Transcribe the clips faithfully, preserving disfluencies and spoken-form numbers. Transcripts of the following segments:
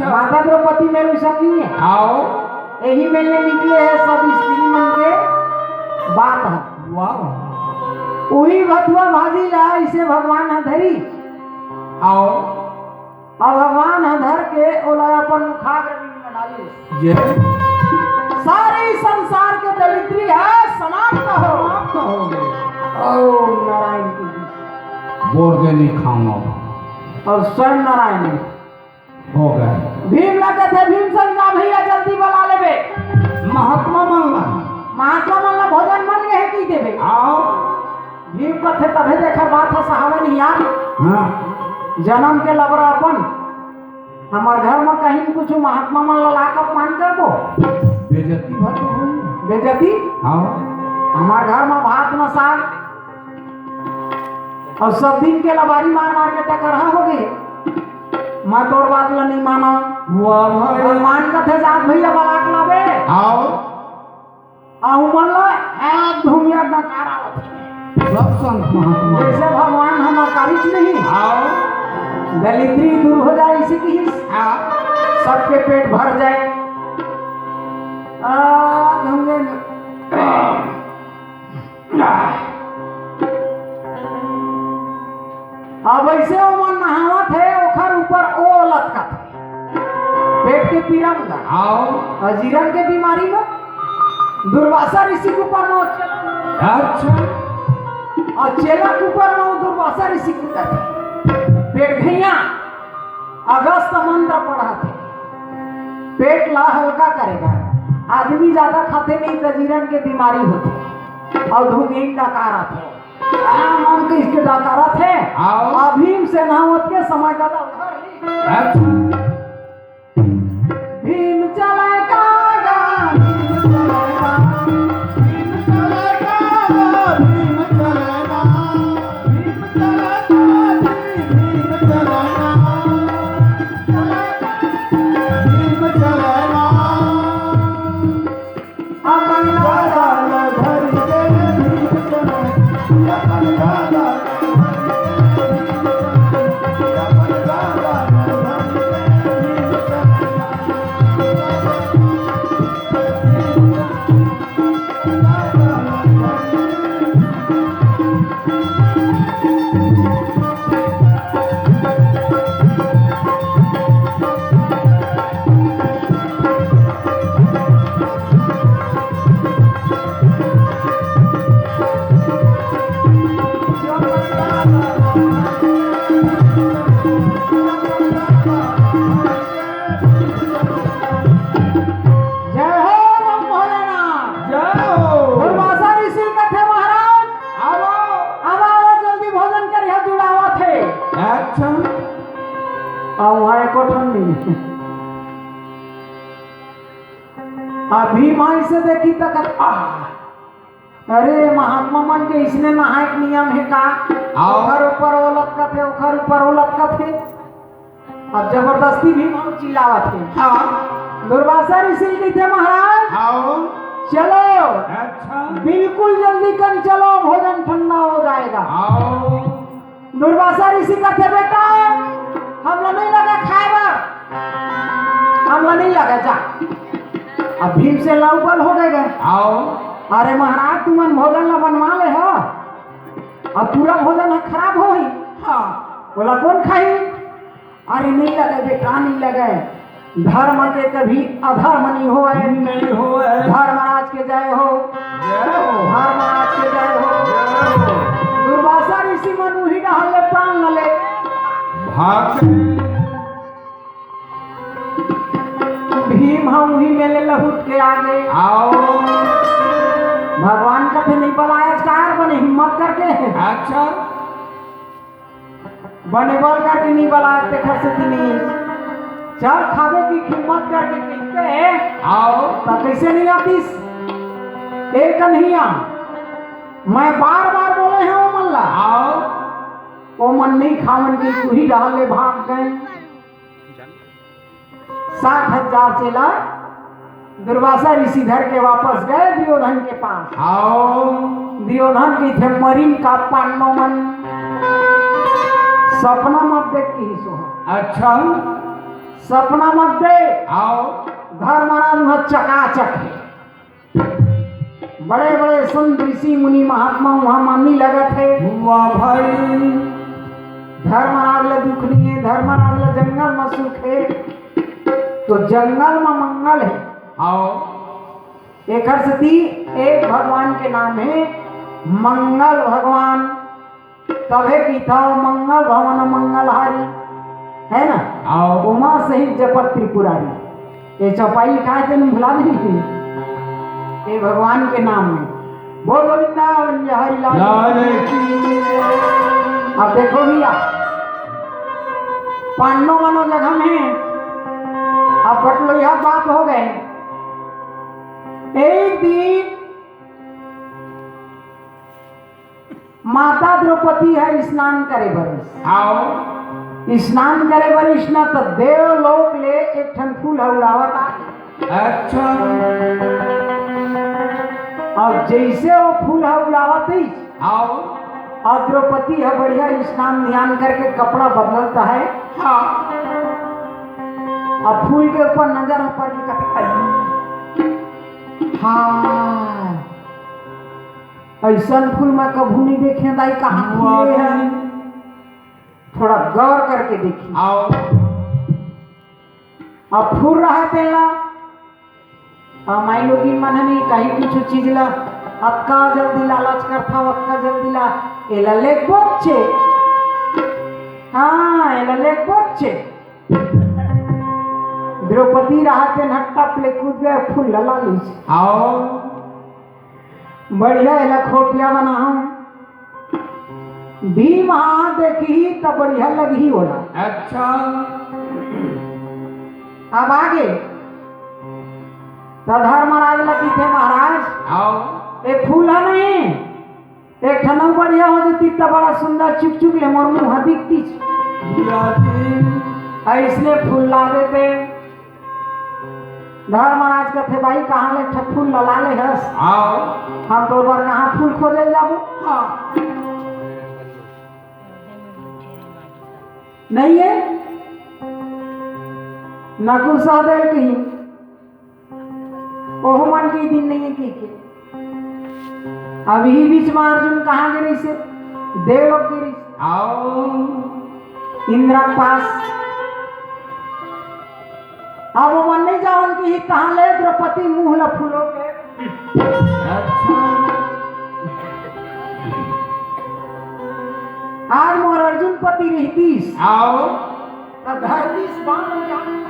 माता द्रौपदी मेर अइसन नइ हे। आओ। एही मेर ले निकले हे सब स्त्री मन के बात ह। वाह। उही भथुआ भाजी ला अइसे भगवान ह धरी। आओ। अब भगवान ह धर के ओला अपन मुखाग्र बिंद में डालिस। ये। सारे संसार के दरिद्री ह समाप्त हो। समाप्त हो गे। ओम नारायण की जय। बोर के नहीं खाऊंगा। अउ स्वयं नारायण हो गे। भीम ला कथे, "भीमसेन जा भैया, जल्दी बला लेबे। महात्मा मन ला। महात्मा मन ला भोजन मन गे हे, कहि देबे।" आओ। भीम कथे, "तभे देखा बात ह सहावे नहीं यार। हाँ। जनम के लबरा अपन, हमर घर म कहीं कुछ महात्मा मन ला लाके अपमान करबो। बेइज्जती भर तो होई। बेइज्जती? हाँ। हमर घर म भात न साग, अउ सब दिन के लबारी मार मार के टकरहा हो गे। मैं तोर बात ला नहीं माना। वाह भाई। भगवान कथे, जात भैया बला के लाबे। आओ। अउ मन ला एक धुमिया नकार आवत हे। सब संत महात्मा। जइसे भगवान ह नकारिस नहीं। आओ। दलिद्री दूर हो जाए, इसे किहिस। हाँ। सबके पेट भर जाए। आ, धुमिया न- अब अइसे ओमन नहावत हे, ओखर ऊपर ओ लटकत हे, पेट के पीरा म। आओ। अजीरन के बीमारी म दुर्वासा ऋषि के ऊपर म ओ चला। अच्छा। अउ चेला के ऊपर म ओ दुर्वासा ऋषि के ऊपर। पेट घैया अगस्त मंत्र पढ़त हे, पेट ला हल्का करे बर। आदमी ज्यादा खाथे नहीं त अजीरन के बीमारी होथे। अउ धुमिया नकार आथे। राम राम कहिके डकारत हे। आओ। अउ भीमसेन ह ओतके समय का उधर ही। अच्छा। भीम चले कागा, भीम चले कागा, भीम चले कागा, भीम चले कागा, भीम चले कागा, भीम चले कागा, भीम चले कागा। जय हो राम भोलेनाथ। जय हो। दुर्वासा ऋषि कथे महाराज, आवा। आवा, आवा, जल्दी भोजन करिहा, जुड़ावत हे। अच्छा। अउ वहाँ एको ठन नहीं। अभी माई से देखी त कथे, "आह, अरे महात्मा मन के इसने नहाए के नियम हे का?" आओ। ओखर ऊपर ओ लटकत हे, ओखर ऊपर ओ लटकत हे। अब जबरदस्ती भीम ह चिल्लावत हे। हाँ। दुर्वासा ऋषि कहिथे, "महाराज, आओ। चलो। अच्छा। बिल्कुल जल्दी कन चलो, भोजन ठंडा हो जाएगा।" आओ। दुर्वासा ऋषि कथे, "बेटा, हमला नहीं लगे खाए बर, हमला नहीं लगे, जा।" अब भीमसेन ला उबल हो गे। आओ। "अरे महाराज, तुमन भोजन ला बनवा ले हो, अब पूरा भोजन ह खराब होही। हाँ। ओला कोन खाही?" "अरे, नहीं लगे बेटा, नहीं लगे। धर्म के कभी अधर्म नहीं होवय।" नहीं होवय। धर्मराज के जय हो। जय हो। धर्मराज के जय हो। जय हो। दुर्वासा ऋषि मन उही डहर ले प्राण न ले। भाग गए। भीम ह उही मेर ले लहुट के आ गे। आओ। भगवान कथे, "नहीं बलाय, कार बने हिम्मत करके।" अच्छा। बने बल करके नहीं बलाय, तेखर सेती नहीं। चल खाबे की हिम्मत करके कहिथे। आओ। त कइसे नहीं आतिस? ए कन्हैया, मैं बार-बार बोले हंव ओमन ला। आओ। ओमन नहीं खावन के उही डहर ले भाग गए। सात हजार चेला दुर्वासा ऋषि धर के वापस गए दुर्योधन के पास। आओ। दुर्योधन कहिथे, "मरिन का पांडव मन, सपना मत देख," कहिस ओह। अच्छा। सपना मत दे। आओ। धर्मराज उहाँ चकाचक हे। बड़े-बड़े संत, ऋषि, मुनि, महात्मा उहाँ मानी लगत हे। वाह भाई। धर्मराज ल दुख नइ हे, धर्मराज ल जंगल म सुख हे। तो जंगल म मंगल हे। आओ। एकर सेती एक भगवान के नाम हे मंगल भगवान। तभे कहिथव मंगल भवन मंगलहारी, हे ना? आओ। उमा सहित जपत त्रिपुरारी। ये चौपाई लिखाय हे, तेन भुला दे। ये भगवान के नाम में। बोल गोविंदा, बोल हरि लाल। लाल की। अब देखो भैया, पांडव मन ओ जगह में, अब बटलोइया बाप हो गए। एक दिन माता द्रौपदी ह स्नान करे बर गिस। आओ। स्नान करे बर गिस ना, त देवलोक ले एक ठन फूल ह उड़ावत आगे। अच्छा। अउ जइसे ओ फूल ह उड़ावत आइस, आओ। अउ द्रौपदी ह बढ़िया स्नान ध्यान करके कपड़ा बदलत हे। हाँ। अब फूल के ऊपर नजर ह पड़ के कथे, "अरे, हाँ।" अइसन फूल मैं कभू नइ देखे दाई, कहाँ खिले हे? थोड़ा गौर करके देखी। आओ। अब फूल रहा तेला, अब माई लोगिन मन ह नइ कहीं कुछ चीज ला, अतका जल्दी लालच करथव, अतका जल्दी ला, एला लेगबोच। हाँ, एला लेगबोच। द्रौपदी रहा तेन ह टप ले कूद गे, फूल ला ला लिस। आओ। बढ़िया एला खोपिया बनाहूं। भीम हा देखही त बढ़िया लगही ओला। अच्छा। अब आगे त धर्मराज ल कहिथे, "महाराज, आओ। ए फूल ह नहीं, एक ठन अउ बढ़िया हो जतिस त बड़ा सुंदर चुक चुक ले मोर मुंह ह दिखतिस।" अइसने फूल ला देथे। धर्मराज कथे, "भाई, कहाँ ले ठे फूल ला ला ले हस? आओ। हम तोर बर कहाँ फूल खोजे ल जाबो?" हाँ। नहीं हे? नकुल सहदेव कही, ओहू मन के दिन नहीं हे कहिके। अब इही बीच में अर्जुन कहाँ गे रहिसे? देवलोक गे रहिसे। आओ। इंद्र के पास। अब ओमन नइ जावन कही, तहाँ ले द्रौपदी मुंह ला फुलो के। अच्छा। आज मोर अर्जुन पति रहितिस। आओ। त धरतीस बाण जान।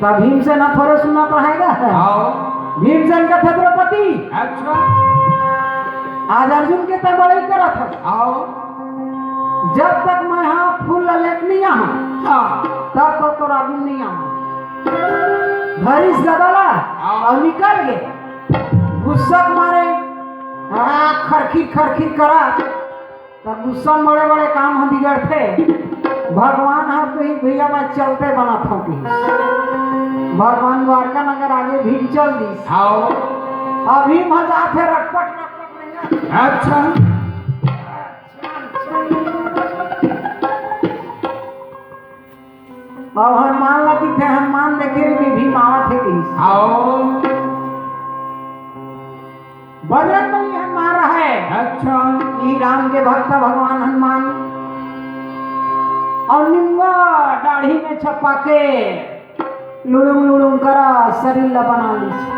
त भीमसेन ह थोरे सुनत रहेगा। आओ। भीमसेन कथे, "द्रौपदी, अच्छा। आज अर्जुन के तैं बड़ाई करत हस। आओ। जब तक मैं हा फूल ला लेके नइ आहूं, हाँ। तब तक तोर आगू नइ आहूं।" धरिस गदा ला, आओ। अउ निकल गे। गुस्सा के मारे, आ, खरखिर खरखिर करा। त गुस्सा म बड़े-बड़े काम ह बिगड़थे। भगवान ह कहिस, "भैया, मैं चलते बनाथंव," कहिस। भगवान द्वारका नगर आगे भीम चल दिस। आओ। अभी मजा आथे रटपट, रटपट भैया। अच्छा। अउ हनुमान ला कहिथे, हनुमान देखे रहिबे भीम आवत हे कहिस। आओ। बजरंग बली हनुमान रहे। अच्छा। ई राम के भक्त भगवान हनुमान। अउ निम्बा दाढ़ी में छपा के लुड़ुंग लुड़ुंग करा शरीर ला बना लीस।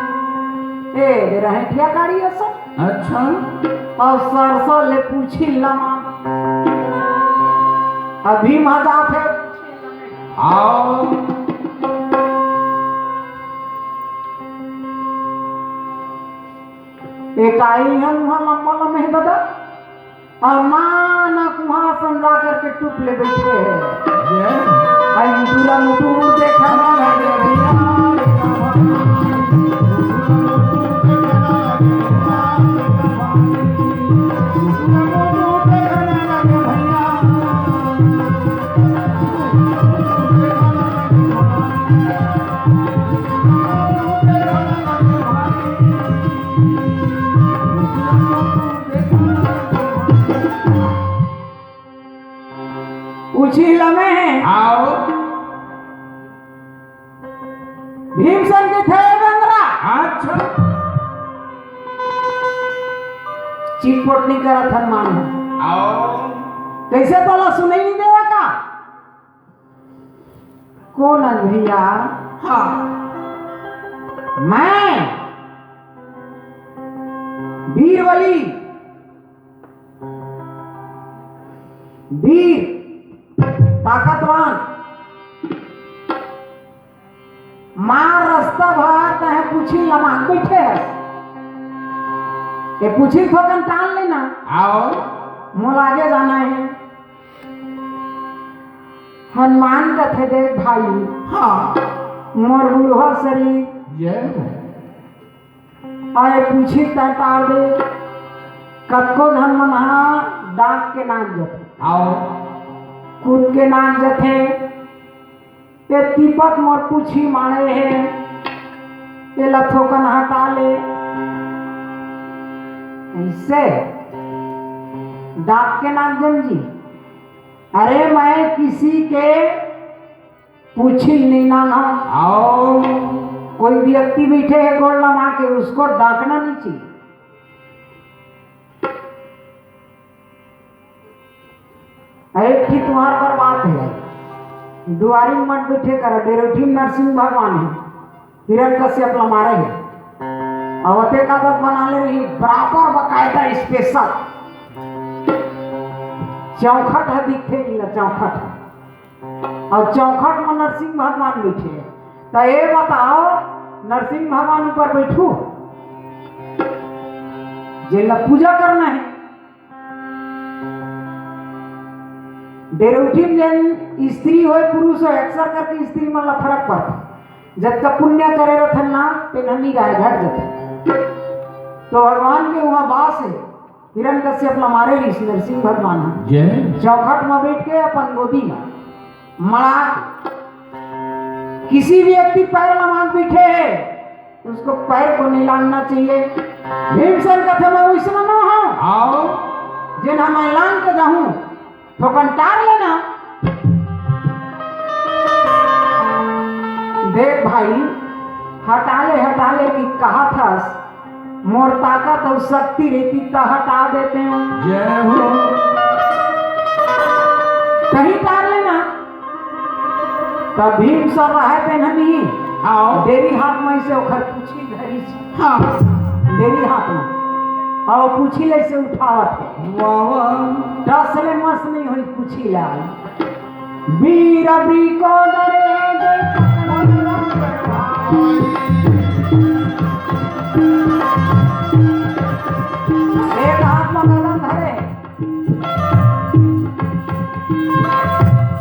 ए, दे रहे ठिया काढ़ी असन। अच्छा। अउ सरसों ले पूछी लमा। अभी मजा आथे। आओ। ए काई हन उहाँ लम्बा लम्बा हे दादा। अउ नान कुहाँ संजा करके टूप ले बइठे हे। जय। आई मुटुरा मुटुर देखा लगे भैया। चिल्ला में है। आओ। भीमसेन कथे, "बेंदरा।" अच्छा। चिटपोट नहीं करत हनुमान। आओ। कइसे तोला सुनई नहीं देवय का? कोन अस भइया? हाँ। मैं बीरवली, वीर, ताकतवान, मार रस्ता भर तहें पूछी लमाक बइठे हस। ए पूछी थोकन टाल लेना। आओ। मोला आगे जाना हे। हनुमान कथे, "देख भाई, हाँ। मोर बुढ़वा शरीर, जय हो। अउ ए पूछी तैं टार दे।" कतको झन मन हा डांक के नांग जथे। आओ। कूद के नांग जथे। ए तिपत मोर पूछी माड़े हे, एला थोकन हटा ले। अइसे डांक के नांग जन जी। अरे, मैं किसी के पूछी नहीं नांगव। आओ। कोई व्यक्ति बइठे हे गोड़ लमा के, उसको डांकना नहीं चाहिए। एक ठी तुंहर बर बात हे, दुवारी म मत बइठे करा, डेरोठी म नरसिंह भगवान हे, हिरण्यकश्यप ला मारे हे, अउ अतेक आदत बना ले रही, बराबर बकायदा special चौखट ह दिखथे, इला चौखट ह। अउ चौखट म नरसिंह भगवान बइठे हे। त ए बताओ, नरसिंह भगवान ऊपर बइठू, जेला पूजा करना हे। डेरोठी म जेन स्त्री होय, पुरुष होय, अक्सर करके स्त्री मन ला फरक परथे। जतका पुण्य करे रथन ना, तेन ह निराय घट जथे। तो भगवान के उहाँ बास हे। हिरण्यकश्यप ला मारे रिहिस नरसिंह भगवान ह। जय। चौखट म बइठ के अपन गोदी म मड़ा के, किसी व्यक्ति पैर लमा के बइठे हे, उसको पैर को नहीं लांघना चाहिए। भीमसेन कथे, "मैं वइसना नोहंव।" आओ। जेन ह मैं लांघ के जाहूं, थोकन टार लेना। देख भाई, हटा ले, हटा ले कि कहत हस, मोर ताकत अउ शक्ति रहितिस त हटा देतेंव। जय हो। कहीं टार लेना। त भीमसेन रहय तेन ह नहीं। आओ। डेरी हाथ म अइसे ओखर पूछी धरिस। हाँ। डेरी हाथ म। अउ पूछी ल अइसे उठावत हे। वाह, वाह। टस ले मस नहीं होइस पूछी ल। वीर वृकोदर रे जय। एक हाथ म गदा धरे।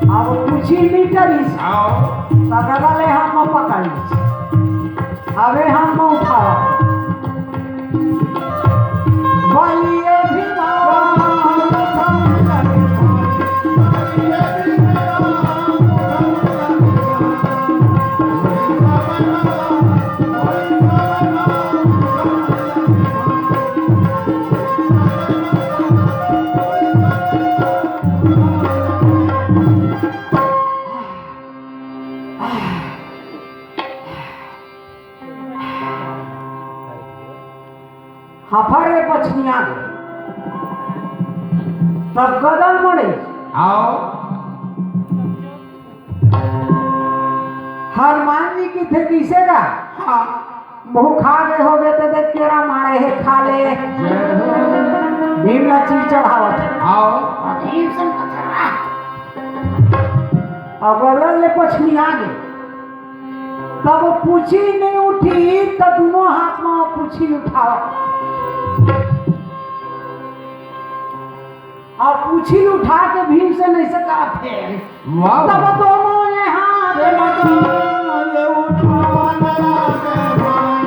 अब पूछी नहीं करिस। आओ। त गदा ले हाथ म पकड़ लिस। अब ए हाथ म उठावा। बलिए भीमा। हफर ले पछनिया गे। तब गदल मड़े। आओ। हनुमान जी कथे, "कइसे गा? हाँ। भूखा गे होबे त देख केरा माड़े हे, खा ले।" जय हो। भीम ला चीज चढ़ावत हे। आओ। अउ भीमसेन कथे, "वाह।" अउ गदल ले पछनिया गे। तब पूछी नहीं उठी, त दूनों हाथ म पूछी उठावा। अउ पूछी उठा के भीमसेन अइसे करत हे। वाह। तब दूनों ये हाथ ये मत ये उठावा लगा के भाई।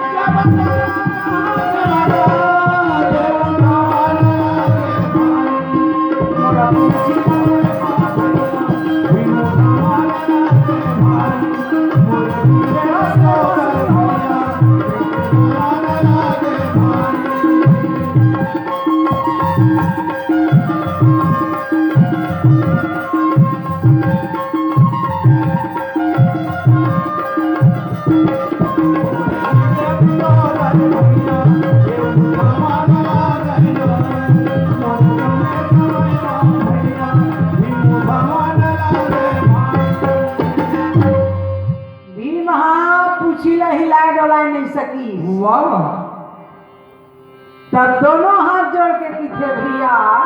जब तक हाथ लगा ये उठावा लगा के भाई। वाह। त दोनों हाथ जोड़ के किथे, "भैया,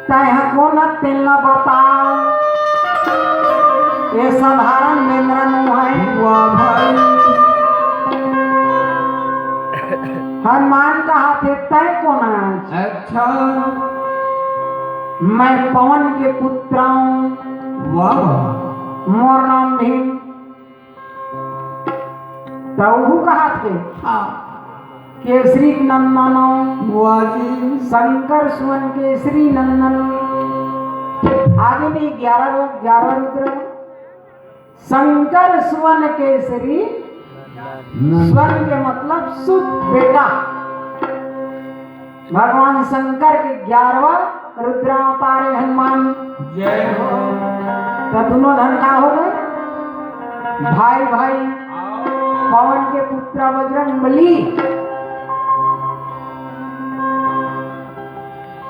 तैं ह कोन हस तेन ला बता, ये साधारण बेंदरा नो हे।" वाह भाई। हनुमान कहाथे, "तैं कोन हस?" अच्छा। "मैं पवन के पुत्र हूँ।" वाह। "मोर नाम भीम।" त उहू कहाथे, हाँ। "केसरी नंदन।" वाह जी। "शंकर सुवन केसरी नंदन।" आगे भी ग्यारह रो-, ग्यारह रुद्र। शंकर सुवन केसरी, नंदन। सुवन के मतलब सुत, बेटा। भगवान शंकर के ग्यारहवाँ रुद्रावतार हे हनुमान। जय हो। त दोनों झन का हो गे? भाई भाई, पवन के पुत्र बजरंग बली,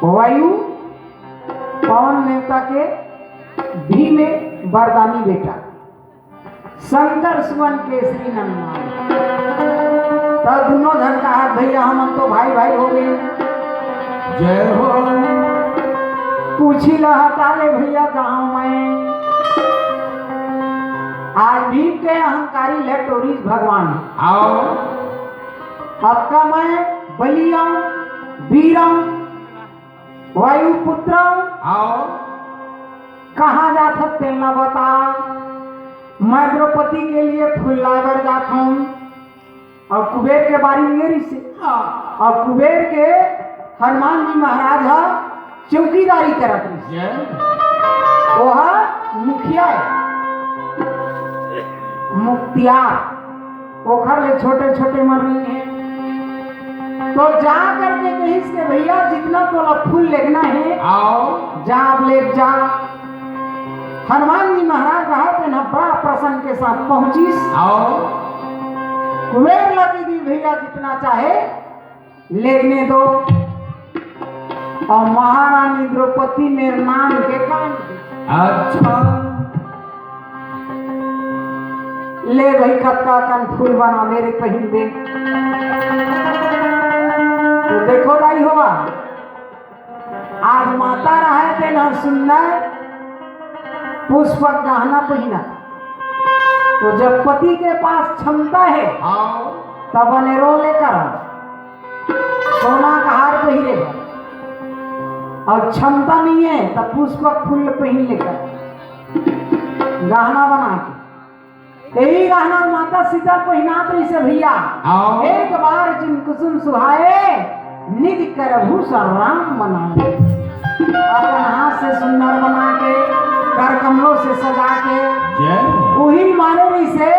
वायु पवन देवता के भीम हे वरदानी बेटा। शंकर सुवन केसरी नंदन। त दोनों झन कहा, "भैया, हमन तो भाई भाई हो गे।" जय हो। पूछी ला हटा ले भैया, कहाँ मैं? आज भीम के अहंकारी ले टोरिस भगवान। आओ। अब का मैं बलिया, वीरा, वायु पुत्र, आओ। कहाँ जाथस तेन ला बता। मैं द्रौपदी के लिए फूल लाए बर जात हूँ। अउ कुबेर के बारी में ये रिहिसे। हाँ। अउ कुबेर के हनुमान जी महाराज ह चौकीदारी करत रिहिसे। जय। ओह मुखिया हे, मुखिया। ओखर ले छोटे छोटे मन रहिन हे। तो जा करके कहिस के, "भैया, जितना तोला फूल लेगना हे, आओ। जा, अब लेग जा।" हनुमान जी महाराज रहा तेन ह बड़ा प्रसन्न के साथ पहुंचिस। आओ। कुबेर ला कहि दिस, "भैया, जितना चाहे लेगने दो।" अउ महारानी द्रौपदी मेर नाम के कांड। अच्छा। ले भई, कतका कन फूल बना मेरे पहिन दे। तो देखो दाई हो, आज माता रहे तेन ह सुंदर पुष्पक गहना पहिना। तो जब पति के पास क्षमता हे, हाँ। तब अनेरो लेकर सोना का हार पहिरे, अउ क्षमता नइ हे, त पुष्पक फूल पहिन लेकर गहना बना के, यही गहना माता सीता पहिनात रहिसे भैया। आओ। "एक बार जिन कुसुम सुहाए, निज कर भूषण राम बनाए।" अपन हाथ से सुंदर बना के, कर कमलों से सजा के, जय। उही माने रहिसे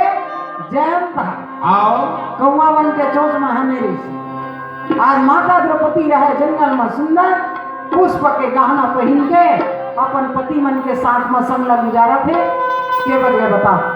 जयंत ह। आओ। कौआ बन के चोंच म हने रहिसे। आज माता द्रौपदी रहे जंगल म सुंदर, पुष्प के गहना पहिन के अपन पति मन के साथ म संग ल गुजारत हे। के बदले बता।